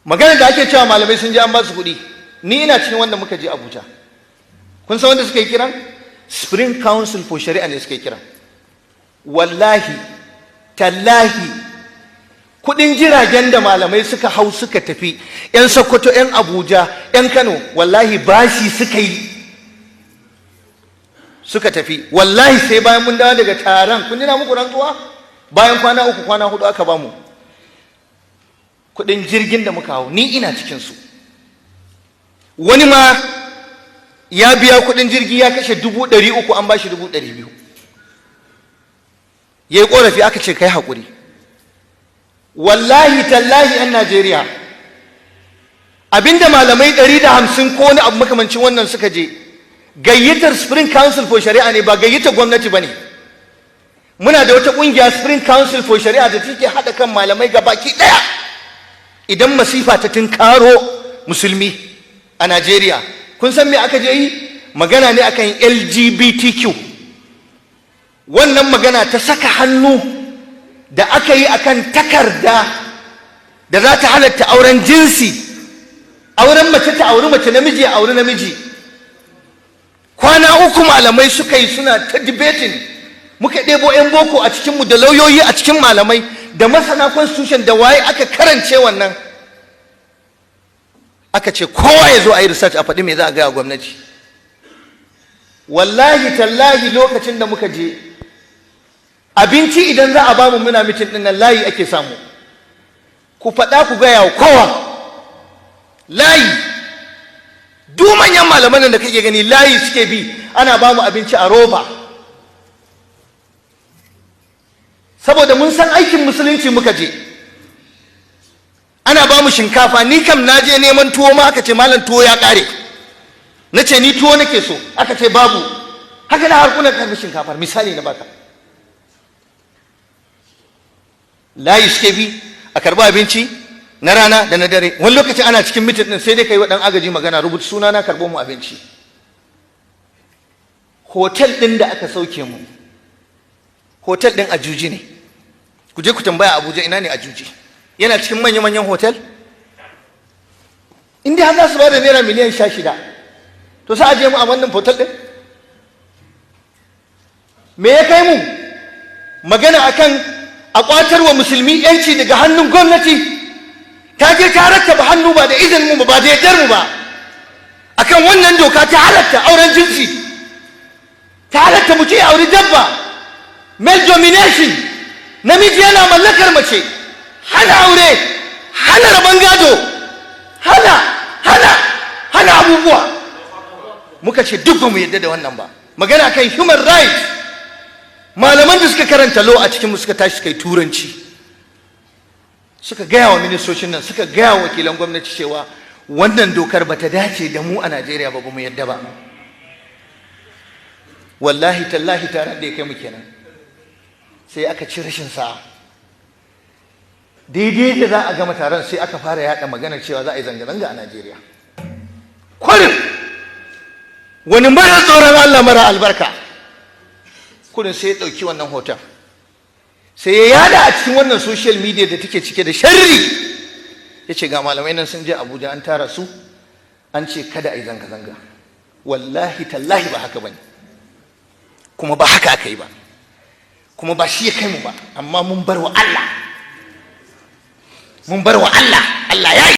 Magana da ake cewa malamai sun je an ba su kuɗi, ni ina cikin wanda muka je Abuja. Kun san wanda suka yi kiran? Supreme Council for Shari'a ne suka yi kiran. Wallahi tallahi, kudin jiragen da malamai suka hau suka tafi, 'yan Sokoto, 'yan Abuja, 'yan Kano, wallahi bashi suka yi suka tafi. Wallahi sai bayan mun dawo daga taron, kun na muku rantsuwa, bayan kwana 3, kwana 4 aka bamu kudin jirgin da muka hau. Ni ina cikinsu. Wani ma ya biya kudin jirgi, ya kashe 300,000, an bashi 200,000. Ya yi korafi, aka ce kai haƙuri. Wallahi tallahi, 'yan Najeriya, abinda malamai 150 ko wani abu makamancin wannan suka je, gayyatar Supreme Council for Shari'a ne, ba gayyatar gwamnati ba ne. Muna da wata ƙungiya, Supreme Council for Shari'a, da take haɗa kan malamai ga baki ɗaya. Idan masifa ta tunkaro musulmi a Najeriya, kun san me aka je yi? Magana ne akan LGBTQ. Wannan magana ta saka hannu da aka yi akan takarda da za ta halatta auren jinsi, auren mace ta auri mace, namiji ya auri namiji. Kwana 3 malamai suka yi suna ta debating. Muka ɗebo 'yan boko a cikinmu da lauyoyi a cikin malamai da masana constitution da waye, aka karance wannan, aka ce kowa ya zo a yi research, a faɗi me za a gaya gwamnati. Wallahi tallahi, lokacin da muka je, abinci idan za a bamu muna meeting ɗin nan, layi ake samu. Ku faɗa, ku gaya wa kowa, layi. Duk manyan malaman da kake gani, layi suke bi ana bamu abinci a roba, saboda mun san aikin musulunci muka je. Ana ba mu shinkafa. Ni kam na je neman tuwo ma, aka ce, "Malam, tuwo ya kare." Na ce, "Ni tuwo nake so." Aka ce babu. Haka na harkunan karbi shinkafar. Misali na baka. Layi suke bi a karbi abinci na rana da na dare. Wani lokacin ana cikin meeting din, sai dai kai wa dan agaji magana, "Rubuta suna na, karbo mu abinci." Hotel din da aka sauke mu, hotel din Ajuji ne. Ku je ku tambaya Abuja ina ne Ajuji. Yana cikin manya-manyan hotel. In dai har za su ba da naira miliyan 16, to sai a je mu a wannan hotel din. Me ya kai mu? Magana akan a kwatar wa musulmi yanci daga hannun gwamnati. Ta je ta rattaba hannu ba da izinin mu ba, da yardar mu ba, akan wannan doka ta halatta auren jinsi, ta halatta mutum ya auri dabba, male domination, namiji yana mallakar mace, hana aure, hana rabon gado, hana hana hana abubuwa. Muka ce duk ba mu yadda da wannan ba. Magana kan human rights, malaman da suka karanta law a cikin mu suka tashi suka yi turanci, suka gaya wa ministocin nan, suka gaya wa wakilan gwamnati cewa wannan dokar bata dace da mu a Najeriya ba, ba mu yadda ba. Wallahi tallahi, taron da ya kai mu kenan. Sai aka ci rashin sa'a, daidai da za a gama taron, sai aka fara yada magana cewa za a yi zanga-zanga a Najeriya. Kwarin wani mara tsoron Allah, mara albarka, kudin sai ya ɗauki wannan hoton, sai ya yada a cikin wannan social media da take cike da sharri. Ya ce ga malamai nan sun je Abuja, an tara su, an ce kada a yi zanga-zanga. Wallahi tallahi, ba haka bane, kuma ba haka aka yi ba, kuma ba shi ya kai mu ba. Amma mun bar wa Allah, mun bar wa Allah. Allah ya yi.